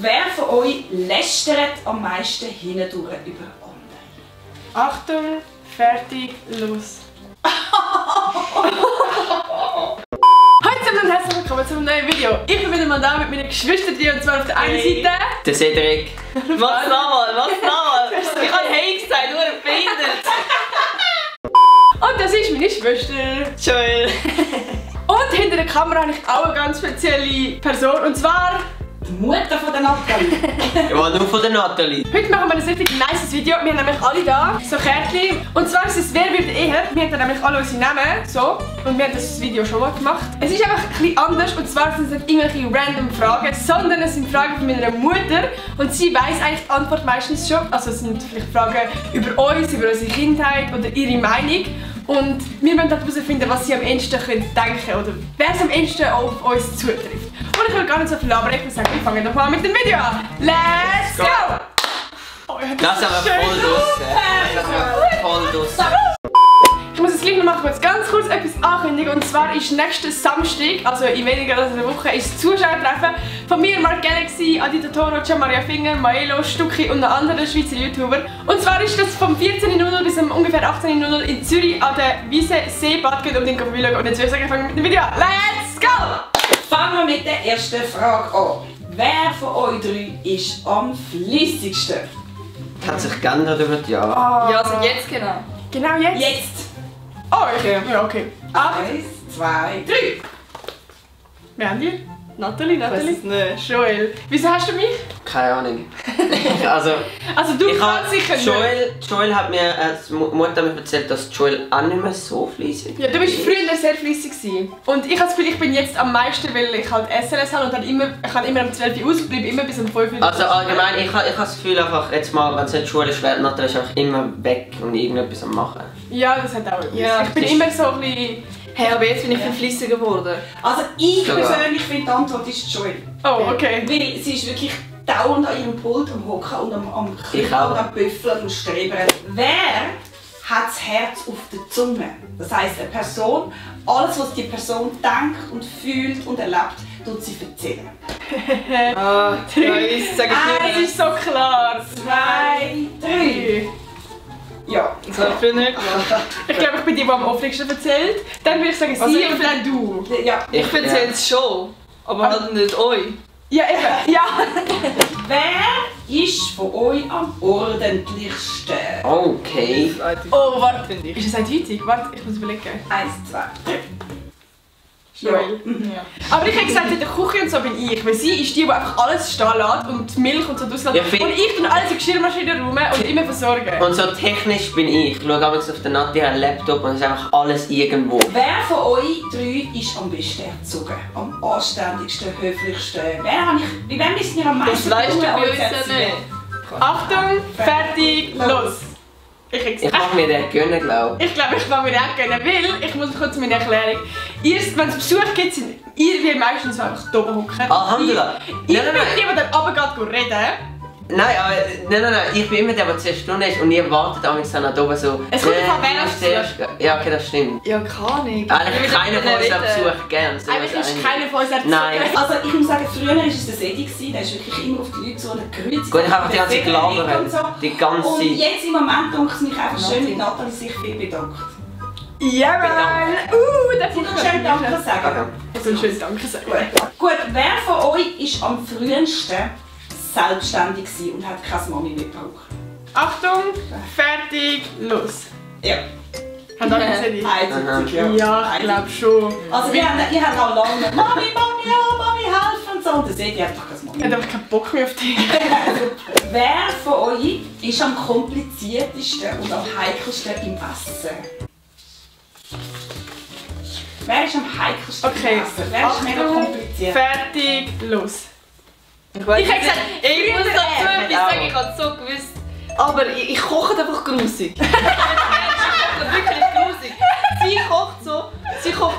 Wer von euch lästert am meisten hindurch über andere? Achtung, fertig, los. Hallo zusammen und herzlich willkommen zu einem neuen Video. Ich bin wieder mal da mit meinen Geschwistern, und zwar auf der einen Seite... Der Cedric. Was nochmal? Ich habe hey gesagt, du behindert. Und das ist meine Schwester. Joel. Und hinter der Kamera habe ich auch eine ganz spezielle Person, und zwar... Die Mutter von der Nathalie. Ja, nur von der Nathalie. Heute machen wir ein richtig nice Video. Wir haben nämlich alle da so Kärtchen. Und zwar ist es «Wer wird eher?». Wir haben dann nämlich alle unsere Namen. So. Und wir haben das Video schon mal gemacht. Es ist einfach ein bisschen anders. Und zwar sind es nicht irgendwelche random Fragen, sondern es sind Fragen von meiner Mutter. Und sie weiss eigentlich die Antwort meistens schon. Also es sind vielleicht Fragen über uns, über unsere Kindheit oder ihre Meinung. Und wir müssen herausfinden, was sie am ehesten denken können oder wer es am ehesten auf uns zutrifft. Und ich will gar nicht so viel labern, ich würde sagen, wir fangen doch mal mit dem Video an. Let's go! Oh, Das ist aber voll draussen. Das ist aber voll draussen. Ich muss jetzt gleich noch kurz ganz kurz etwas ankündigen. Und zwar ist nächsten Samstag, also in weniger als einer Woche, ist das Zuschauertreffen von mir, Mark Galaxy, Adita Toro, Gianmaria Finger, Maelo, Stucki und noch anderen Schweizer YouTuber. Und zwar ist das vom 14:00 bis ungefähr 18:00 in Zürich an der Wiese Seebad. Geht unbedingt schauen. Und jetzt würde ich sagen, fangen wir mit dem Video an. Let's go! Fangen wir mit der ersten Frage an. Wer von euch drei ist am fleissigsten? Hat sich geändert über die Jahre. Ja, also jetzt genau. Genau jetzt? Jetzt! Oh, okay. Ja, okay. 1, 2, 3. Wer haben die? Nathalie? Weiß es nicht. Joel. Wieso hast du mich? Keine Ahnung. Also Du ich kannst sicher nicht. Joel hat mir als Mutter mir erzählt, dass Joel auch nicht mehr so fleissig ist. Ja, du bist früher sehr fleissig gewesen. Und ich habe das Gefühl, ich bin jetzt am meisten, weil ich halt SLS habe und dann ich kann immer um 12 Uhr aus und bleibe immer bis um 5 Uhr. Also allgemein, ich habe das Gefühl einfach, jetzt mal, wenn es nicht Schule ist, Nathalie ist einfach immer weg und irgendetwas am machen. Ja, das hat auch etwas. Ja, ich bin immer so ein bisschen... Hey, aber jetzt bin ich viel fleissiger geworden. Also ich Sogar. persönlich finde, die Antwort ist Joel. Oh, okay. Weil sie ist wirklich dauernd an ihrem Pult am Hocken und am Klicken auch. und am Büffeln und Streben. Wer hat das Herz auf der Zunge? Das heisst, eine Person, alles was die Person denkt und fühlt und erlebt, tut sie erzählen. Ah, ich sage Es ist so klar. 2, 3. Ja. Das habe ich früher nicht gemacht. Ich glaube, ich bin die, die am offensten erzählt. Dann würde ich sagen, Also sie ich- und dann du. Ja. Ich erzähle es schon, aber halt nicht euch. Ja, eben. Ja. Wer ist von euch am ordentlichsten? Okay. Oh, warte. Finde ich. Ist es eindeutig? Warte, ich muss überlegen. 1, 2, 3. Joel. Ja. Aber ich habe gesagt, in der Küche und so bin ich. Weil sie ist die einfach alles stehen lässt und Milch und so rauslässt. Ja, find- Und ich tue alles in die Geschirrmaschine rum und immer versorgen. Und so technisch bin ich. Ich schaue auf der Nathalie einen Laptop und es ist einfach alles irgendwo. Wer von euch drei ist am besten erzogen? Am anständigsten, höflichsten? Bei wem ist ihr am meisten Das weißt du gelungen bei als uns ja Erzieher? nicht. Achtung, fertig, los! Ich mache mir den gönnen, glaube ich. Ich glaube, ich kann mir auch gönnen, weil, ich muss kurz meine Erklärung. Erst, wenn es Besuch gibt, sind ihr wie meistens so einfach da oben hocken. Alhamdulillah. Ich Nein, bin nein, die, die dann runtergeht reden. Nein, aber nein, ich bin immer der, der 10 Stunden ist und ihr wartet dann da oben so. Es kommt davon, wer das auf zuerst. Ja, okay, das stimmt. Ja, keine Ahnung. Eigentlich keiner von uns hat Besuch gern. Eigentlich ist keiner von uns erzogen. Nein. Also ich muss sagen, früher war es der Sedi, der ist wirklich immer auf die Leute so eine Grüße. Gut, ich habe die ganze Zeit gelabert. und so. Die ganze Und Zeit. jetzt im Moment denke ich mich einfach schön, wie Nathalie sich viel bedankt. Ja, Mann! Der Sie noch schön Danke sagen. Ich will schön Danke sagen. Gut, wer von euch ist am frühesten selbstständig gewesen und hat keine Mami mehr gebraucht? Achtung, fertig, los! Ja. Hat alle gesehen? Eindeutig, Ja, ich glaube schon. Also ihr habt auch lange Mami, Mami helfen und so. Und der Sedi hat doch keine Mami. Ich habe einfach keinen Bock mehr auf dich. Wer von euch ist am kompliziertesten und am heikelsten im Essen? Wer ist am heikelsten Okay, im Essen? Wer ist mega Achtung, kompliziert? fertig, los! Ich weiß Ich habe nicht. gesagt, Ich muss dazu früher etwas sagen, ich habe es so gewusst. Aber ich koche einfach grusig. Ich koche wirklich grusig. Sie kocht so, sie kocht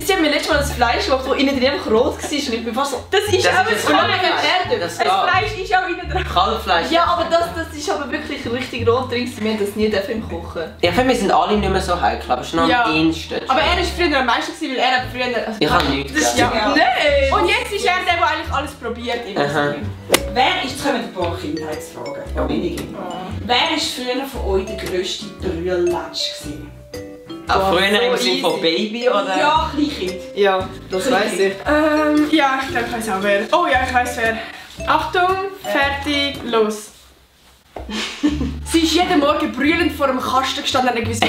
sie hat mir letztes Mal das Fleisch gemacht, das innen drin einfach rot war. Und ich bin fast so... Das ist auch ein Fleisch. Das Das Fleisch ist auch innen drin. Kalbfleisch. Ja, aber das ist aber wirklich richtig rot drin. Wir haben das nie im Kochen. Ich finde, wir sind alle nicht mehr so heikel, aber es ist noch Ja. am ehesten. Aber er war früher am meisten, weil er hat früher... Also Ich habe nichts das ist gegessen. ja. Nein! Und jetzt ist er der, der eigentlich alles probiert. Aha. Wer ist, jetzt kommen ein paar Kindheitsfragen. Ja, wenige. Wer war früher von euch der grösste Brüllatsch gewesen? Auch früher so im Sinne von easy. Baby, oder? Ja, Kleinkind. Ja, das weiss ich. Ja, ich glaube, ich weiß auch wer. Oh ja, ich weiß wer. Achtung, fertig, los. Sie ist jeden Morgen brüllend vor dem Kasten gestanden und hat gewusst,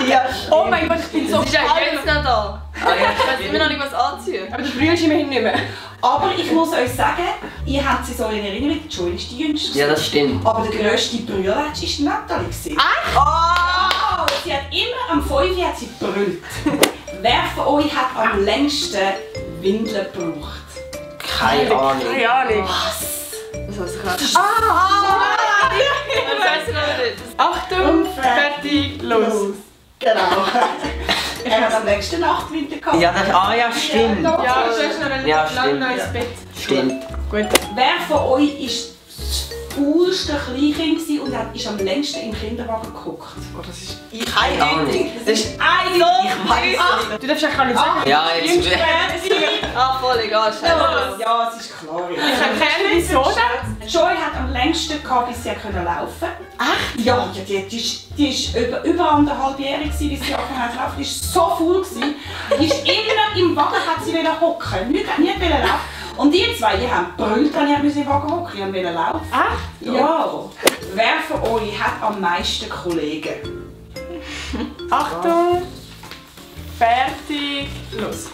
Ja, oh mein Gott, ich bin so sie ist auch jetzt noch da. Ah, ja, Ich weiß immer noch nicht, was anziehen. Aber du brüllst immerhin nicht mehr. Aber ich muss euch sagen, ihr habt sie so in Erinnerung, Joel ist die Jüngste. Ja, das stimmt. Aber der grösste Brüllatsch war Natalie. gewesen. Ah! Oh, sie hat immer am 5 hat sie gebrüllt. Wer von euch hat am längsten Windeln gebraucht? Keine Ahnung. Keine Ahnung. Das weiß ich nicht. Ah! Das weiss ich noch nicht. Achtung, fertig, los. Genau. Er hat am längsten Nachtwinter gehabt. Ja, ja, stimmt. Ja, du hast noch ein Ja, lang stimmt. neues Bett. Stimmt. Gut. Wer von euch ist das faulste Kleinkind gewesen und ist am längsten im Kinderwagen geguckt? Oh, das ist... Keine Ahnung. Das ist eindeutig. Du darfst eigentlich gar nicht sagen. Ja, jetzt... Ah, voll egal, scheiße. Ja, es ist klar. Ich erkenne, wieso denn? Joy hat am längsten gehabt, bis sie laufen konnte. Echt? Ja, die ist über 1,5-jährig, bis sie angefangen hat zu laufen. Die war so faul. Die ist immer im Wagen, hat sie hocken. Nie laufen. Und die zwei die haben gebrüllt, wenn ich im Wagen hocken. Die wollten laufen. Echt? Ja. Wer von euch hat am meisten Kollegen? Achtung, fertig, los.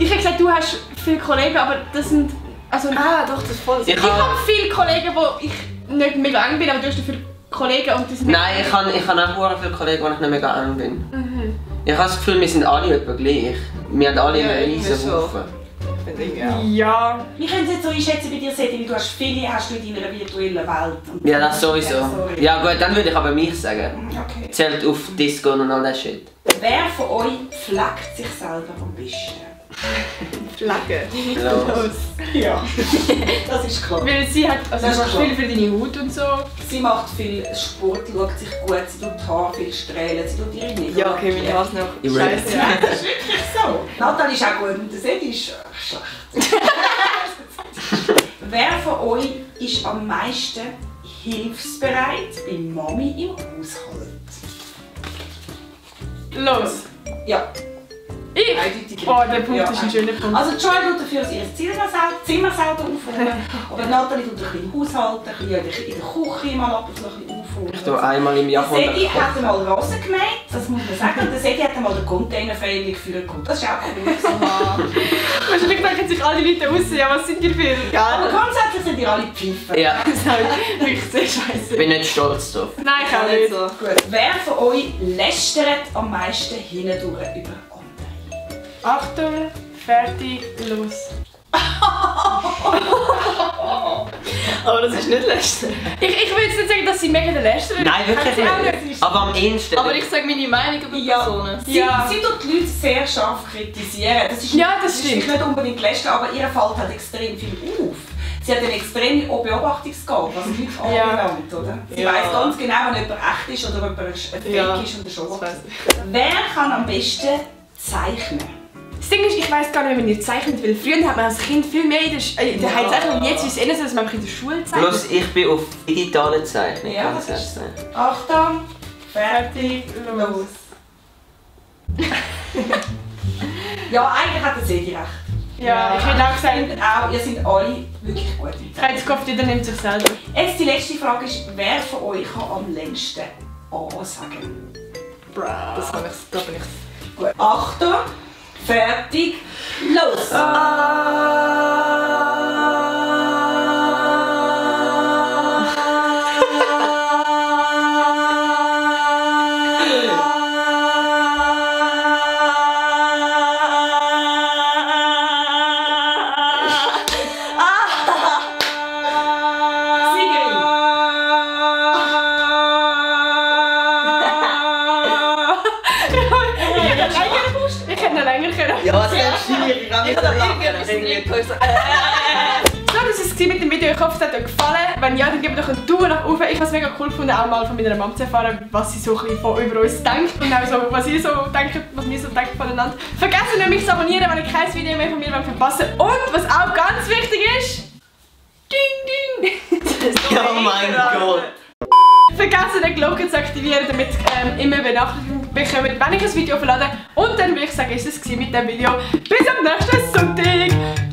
Ich habe gesagt, du hast viele Kollegen, aber das sind... Also, Doch, das ist voll. ich habe viele Kollegen, wo ich nicht mega eng bin, aber du hast viele Kollegen und die sind... Nein, ich habe auch viele Kollegen, wo ich nicht mega eng bin. Ich habe das Gefühl, wir sind alle etwa gleich. Wir haben alle Ja, einen irgendwie riesen so. Haufen. Ja. Wir können es jetzt so einschätzen bei dir, Sedin, du hast viele hast du in deiner virtuellen Welt. Und Ja, das sowieso. sorry. Ja gut, dann würde ich aber mich sagen. Okay. Zählt auf Disco und all das Shit. Wer von euch pflegt sich selber am besten? Flagge. Los. Ja, das ist klar. Weil sie hat... Also Das du ist machst klar. viel für deine Haut und so. Sie macht viel Sport, schaut sich gut, sie tut Haar viel strählen, sie tut ihre Nägel. Ja, okay, meine Haare noch. Ich Scheiße. Nein, das ist wirklich so. Nathalie ist auch gut und der Sedin ist schlecht. Wer von euch ist am meisten hilfsbereit bei Mami im Haushalt? Los. Ja. Ich? Eindeutig. Oh, der Punkt Ja, ist ein schöner Punkt. Also Joy tut dafür ihr Zimmer selber aufräumen, aber Nathalie tut ein bisschen im Haushalt, ein bisschen in der Küche mal ab und zu ein bisschen aufräumen. Ich tue einmal im Jahr Der Sedi 100 hat einmal Rasen gemäht, das muss man sagen. Und der Sedi hat einmal den Containerfähig geführt. Das ist auch cool. Wahrscheinlich denken sich alle Leute aus, ja, was sind ihr für... Aber grundsätzlich sind die alle Pfeifen. Ja, Das ist halt wirklich sehr scheiße. ich bin nicht stolz drauf. Nein, ich auch Nicht nicht. so. Gut. Wer von euch lästert am meisten hindurch über andere? Achtung, fertig, los. Aber das ist nicht lästern. Ich will jetzt nicht sagen, dass sie mega der Letzte ist. Nein, wirklich Kann sie auch nicht. Aber am ehesten. Aber ich sage meine Meinung über Personen. Sie tut die Leute sehr scharf kritisieren. Das ist Ja, das ist stimmt. nicht unbedingt lästern, aber ihr fällt halt extrem viel auf. Sie hat eine extreme Beobachtungsgabe, was Leute Ja. anbelangt, oder? Sie Ja. weiss ganz genau, wenn jemand echt ist oder ob er ein Fake Ja. ist und eine Show Das weiss macht. Wer kann am besten zeichnen? Das Ding ist, ich weiss gar nicht, wie man ihr zeichnet, weil früher hat man als Kind viel mehr in der Heizung und jetzt ist es eher so, dass man in der Schule zeichnet. Bloß ich bin auf digitale Zeichnung. Ja, ganz das ist ehrlich. Achtung, fertig, los. los. Ja, eigentlich hat der Sedi recht. Ja, ich hätte auch gesagt, Ihr seid alle wirklich gut. Reizkopf, jeder nimmt sich selber. Jetzt die letzte Frage ist, wer von euch kann am längsten A sagen? Das kann ich, da bin ich. Gut. Achtung, fertig, los! Ich so, So, das war es mit dem Video. Ich hoffe, es hat euch gefallen. Wenn ja, dann gebt doch einen Daumen nach oben. Ich habe es mega cool gefunden, auch mal von meiner Mom zu erfahren, was sie so ein bisschen von über uns denkt. Und auch so, was ihr so denkt, was wir so denken voneinander. Vergesst nicht, mich zu abonnieren, wenn ihr kein Video mehr von mir verpassen wollt. Und was auch ganz wichtig ist... Ding, ding! Oh mein Gott! Vergesst nicht, die Glocke zu aktivieren, damit immer Benachrichtigungen bekommt, wenn ich ein Video verlade. Und dann würde ich sagen, ist es mit dem Video. Bis am nächsten Sonntag!